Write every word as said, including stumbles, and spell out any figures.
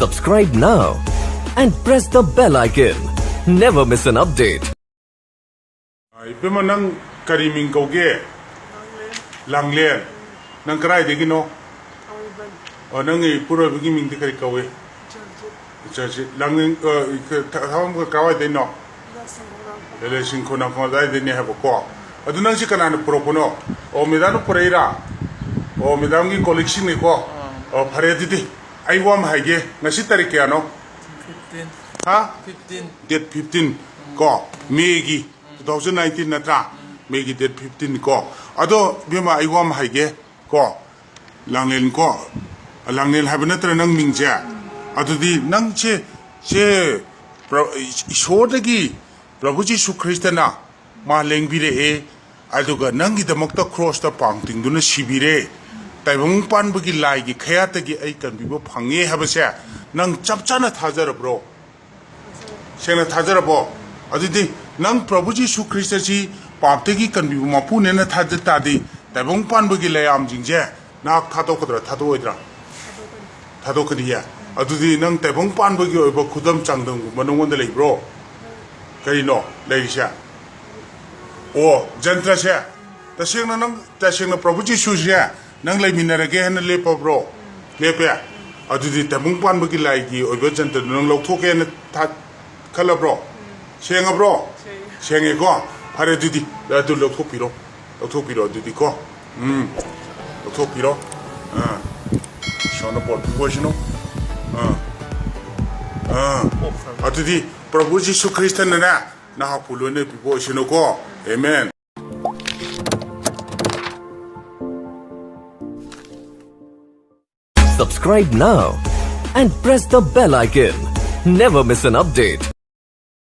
Subscribe now and press the bell icon. Never miss an update. ꯏꯕꯦꯝꯃ, ꯅꯪ ꯀꯔꯤ ꯃꯤꯡ ꯀꯧꯒꯦ? ꯂꯥꯡꯂꯦꯟ. ꯅꯪ ꯀꯗꯥꯏꯗꯒꯤꯅꯣ? ꯑꯣ, ꯅꯪꯒꯤ ꯏꯄꯨꯔꯣꯏꯕꯒꯤ ꯃꯤꯡꯗꯤ ꯀꯔꯤ ꯀꯧꯏ? ꯏꯆꯥꯁꯤ ꯂꯥꯡꯂꯦꯟ, ꯑ, ꯊ- ꯊꯕꯛ ꯀꯗꯥꯏꯗꯩꯅꯣ? ꯂꯩꯂꯦ ꯁꯤꯡꯈꯣ ꯅꯥꯀꯣꯡ ꯑꯗꯥꯏꯗꯩꯅꯦ ꯍꯥꯏꯕꯀꯣ꯫ ꯑꯗꯨ ꯅꯪꯁꯤ ꯀꯅꯥꯅ ꯄꯨꯔꯛꯄꯅꯣ? ꯑꯣ, ꯃꯦꯗꯥꯝꯅ ꯄꯨꯔꯛꯏꯔꯥ? ꯑꯣ, ꯃꯦꯗꯥꯝꯒꯤ ꯀꯣꯂꯤꯛꯁꯤꯡꯅꯤꯀꯣ꯫ ꯑꯣ, ꯐꯔꯦ ꯑꯗꯨꯗꯤ꯫ ꯑꯩ ꯋꯥ ꯑꯃ ꯍꯥꯏꯒꯦ꯫ ꯉꯁꯤ ꯇꯥꯔꯤꯛ ꯀꯌꯥꯅꯣ? ꯐꯤꯐꯇꯤꯟ ꯍꯥ? ꯐꯤꯐꯇꯤꯟ Date fifteen ꯀꯣ, ꯃꯦꯒꯤ two thousand nineteen ꯅꯠꯇ꯭ꯔꯥ? ꯃꯦꯒꯤ date fifteen ꯀꯣ꯫ ꯑꯗꯣ ꯏꯕꯦꯝꯃ, ꯑꯩ ꯋꯥ ꯑꯃ ꯍꯥꯏꯒꯦ ꯀꯣ, ꯂꯥꯡꯂꯦꯟ ꯀꯣ, ꯂꯥꯡꯂꯦꯟ ꯍꯥꯏꯕ ꯅꯠꯇ꯭ꯔꯥ ꯅꯪ ꯃꯤꯡꯁꯦ? ꯑꯗꯨꯗꯤ ꯅꯪꯁꯦ, ꯁꯦ, ꯄ꯭ꯔ- ꯏꯁꯣꯔꯗꯒꯤ ꯄ꯭ꯔꯚꯨ ꯖꯤꯁꯨ ꯈ꯭ꯔꯤꯁꯇꯅ ꯃꯥ ꯂꯦꯡꯕꯤꯔꯛꯑꯦ, ꯑꯗꯨꯒ ꯅꯪꯒꯤꯗꯃꯛꯇ ꯀ꯭ꯔꯣꯁꯇ ꯄꯥꯡ ꯇꯤꯡꯗꯨꯅ ꯁꯤꯕꯤꯔꯦ, ꯇꯥꯏꯕꯪ ꯄꯥꯟꯕꯒꯤ ꯂꯥꯏꯒꯤ ꯈꯌꯥꯠꯇꯒꯤ ꯑꯩ ꯀꯟꯕꯤꯕ ꯐꯪꯉꯦ ꯍꯥꯏꯕꯁꯦ ꯅꯪ ꯆꯞ ꯆꯥꯅ ꯊꯥꯖꯔꯕ꯭ꯔꯣ? ꯁꯦꯡꯅ ꯊꯥꯖꯔꯕꯣ? ꯑꯗꯨꯗꯤ ꯅꯪ ꯄ꯭ꯔꯚꯨ ꯖꯤꯁꯨ ꯈ꯭ꯔꯤꯁꯇꯁꯤ ꯄꯥꯞꯇꯒꯤ ꯀꯟꯕꯤꯕ ꯃꯄꯨꯅꯦꯅ ꯊꯥꯖ ꯇꯥꯔꯗꯤ, ꯇꯥꯏꯕꯪ ꯄꯥꯟꯕꯒꯤ ꯂꯩꯌꯥꯝꯁꯤꯡꯁꯦ ꯅꯍꯥꯛ ꯊꯥꯗꯣꯛꯀꯗ꯭ꯔꯥ, ꯊꯥꯗꯣꯛꯑꯣꯏꯗ꯭ꯔꯥ? ꯊꯥꯗꯣꯛꯀꯅꯤꯌꯦ꯫ ꯑꯗꯨꯗꯤ ꯅꯪ ꯇꯥꯏꯕꯪ ꯄꯥꯟꯕꯒꯤ ꯑꯣꯏꯕ ꯈꯨꯗꯝ ꯆꯥꯡꯗꯝꯒꯨꯝꯕ ꯅꯪꯉꯣꯟꯗ ꯂꯩꯕ꯭ꯔꯣ? ꯀꯔꯤꯅꯣ ꯂꯩꯔꯤꯁꯦ? ꯑꯣ, ꯖꯟꯇ꯭ꯔꯁꯦ꯫ ꯇꯁꯦꯡꯅ ꯅꯪ, ꯇꯁꯦꯡꯅ ꯄ꯭ꯔꯚꯨ ꯖꯤꯁꯨꯁꯦ ꯅꯪ ꯂꯩꯃꯤꯟꯅꯔꯒꯦ ꯍꯥꯏꯅ ꯂꯦꯞꯄꯕ꯭ꯔꯣ? ꯂꯦꯞꯄꯦ꯫ ꯑꯗꯨꯗꯤ ꯇꯥꯏꯕꯪ ꯄꯥꯟꯕꯒꯤ ꯂꯥꯏꯒꯤ ꯑꯣꯏꯕ ꯖꯟꯇ꯭ꯔꯗꯨ ꯅꯪ ꯂꯧꯊꯣꯛꯀꯦ ꯍꯥꯏꯅ ꯊꯥ- ꯈꯜꯂꯕ꯭ꯔꯣ? ꯁꯦꯡꯉꯕ꯭ꯔꯣ? ꯁꯦꯡꯉꯦꯀꯣ? ꯐꯔꯦ, ꯑꯗꯨꯗꯤ ꯑꯗꯨ ꯂꯧꯊꯣꯛꯄꯤꯔꯣ꯫ ꯂꯧꯊꯣꯛꯄꯤꯔꯣ ꯑꯗꯨꯗꯤꯀꯣ꯫ ꯎꯝ꯫ ꯂꯧꯊꯣꯛꯄꯤꯔꯣ꯫ ꯑꯥ꯫ ꯏꯁꯣꯔꯅ ꯄꯣꯠ ꯄꯤꯕ ꯑꯣꯏꯁꯅꯨ꯫ ꯑꯥ꯫ ꯑꯥ꯫ ꯑꯗꯨꯗꯤ ꯄ꯭ꯔꯚꯨ ꯖꯤꯁꯨ ꯈ꯭ꯔꯤꯁꯇꯅꯅꯦ ꯅꯍꯥꯛꯄꯨ ꯂꯣꯏꯅ ꯄꯤꯕ ꯑꯣꯏꯁꯅꯨꯀꯣ꯫ Amen. Subscribe now and press the bell icon. Never miss an update.